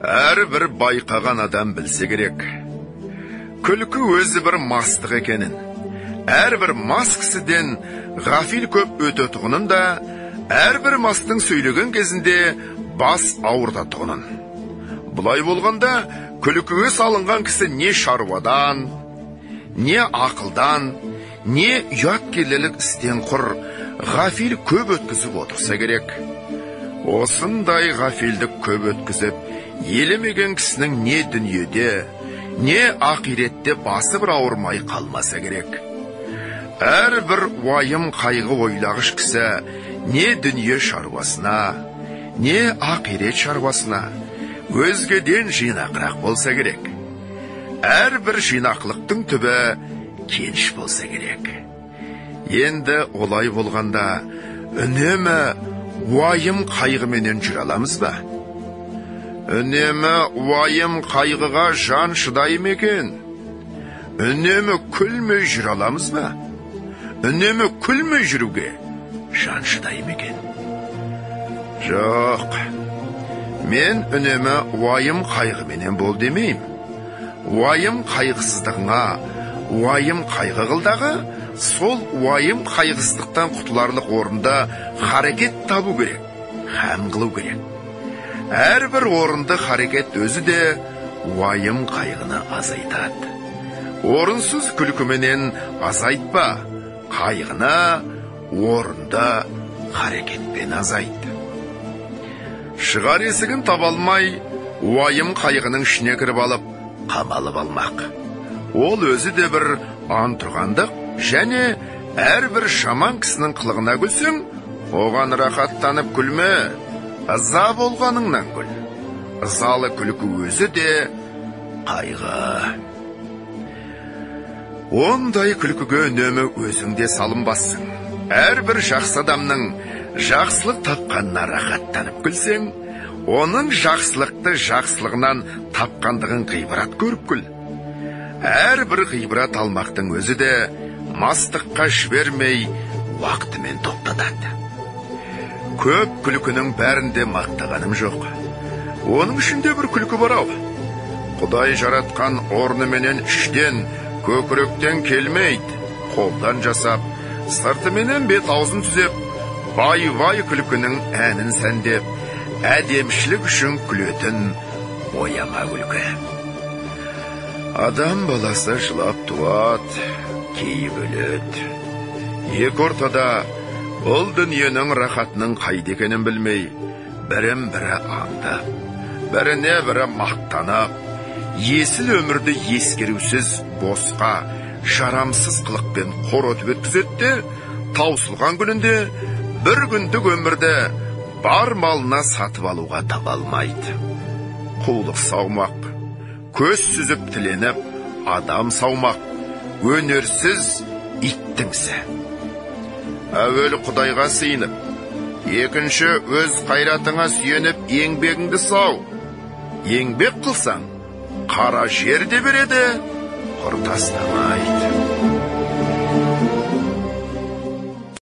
Әрбір байқаған адам білсе керек, күлкі өзі бір мастық екенін, әрбір мас кісіден ғафил көп өтетұғынын да, әрбір мастың сөйлеген кезінде бас ауыртатұғынын. Бұлай болғанда, күлкіге салынған кісі не шаруадан, не ақылдан, не ұяткерлілік істен құр ғафил көп өткізіп отырса керек. Осындай ғафилдік көп өткізіп, елемеген кісінің не дүниеде, не ақиретте басы бір ауырмай қалмаса керек. Әрбір уайым қайғы ойлағыш кісі не дүние шаруасына, не ақирет шаруасына өзгеден жинақырақ болса керек. Әрбір жинақылықтың түбі кеніш болса керек. Енді олай болғанда үнемі уайым қайғыменен жүре аламыз ба? Үнемі уайым қайғыға жан шыдай ма екен? Үнемі күлмей жүре аламыз ба? Үнемі күлмей жүруге жан шыдай ма екен? Жоқ, мен үнемі уайым қайғыменен бол демеймін. Уайым қайғысыздығыңа уайым қайғы қылдағы, сол уайым қайғысыздықтан құтыларлық орында харекет табу керек, хәм қылу керек. Әрбір орынды харекет өзі де уайым қайғыны азайтады. Орынсыз күлкіменен азайтпа, қайғыны орынды харекетпен азайт. Шығар есігін таба алмай, уайым қайғының ішіне кіріп алып, қамалып алмақ. Ол өзі де бір антұрғандық, және әрбір жаман кісінің қылығына күлсең, оған рахаттанып күлме, ыза болғаныңнан күл. Ызалы күлкі өзі де қайғы. Ондай күлкіге үнемі өзің де салынбассың. Әрбір жақсы адамның жақсылық тапқанына рахаттанып күлсең, оның жақсылықты жақсылығынан тапқандығын ғибрат көріп күл. Әрбір ғибрат алмақтың өзі де мастыққа жібермей уақытымен тоқтатады. Көп күлкінің бәрінде мақтағаным жоқ. Оның ішінде бір күлкі бар ау. Құдай жаратқан орныменен іштен, көкіректен келмейді, қолдан жасап, сыртыменен бет аузын түзеп, вай-вай күлкінің әнін сәндеп, әдемшілік үшін күлетін бояма күлкі. Адам баласы жылап туады, кейіп өледі. Екі ортада бұл дүниенің рахатының қайда екенін білмей, бірін бірі аңдап, біріне бірі мақтанып, есіл өмірді ескерусіз босқа, жарамсыз қылықпен қор өтіп өткізеді де, таусылған күнінде бір күндік өмірді бар малына сатып алуға таба алмайды. Қулық саумақ, көз сүзіп тіленіп, адам саумақ, өнерсіз иттіңсі. Әуелі Құдайға сыйынып, екінші өз қайратыңа сүйеніп еңбегіңді сау. Еңбек қылсаң, қара жер де береді, құр тастамайды.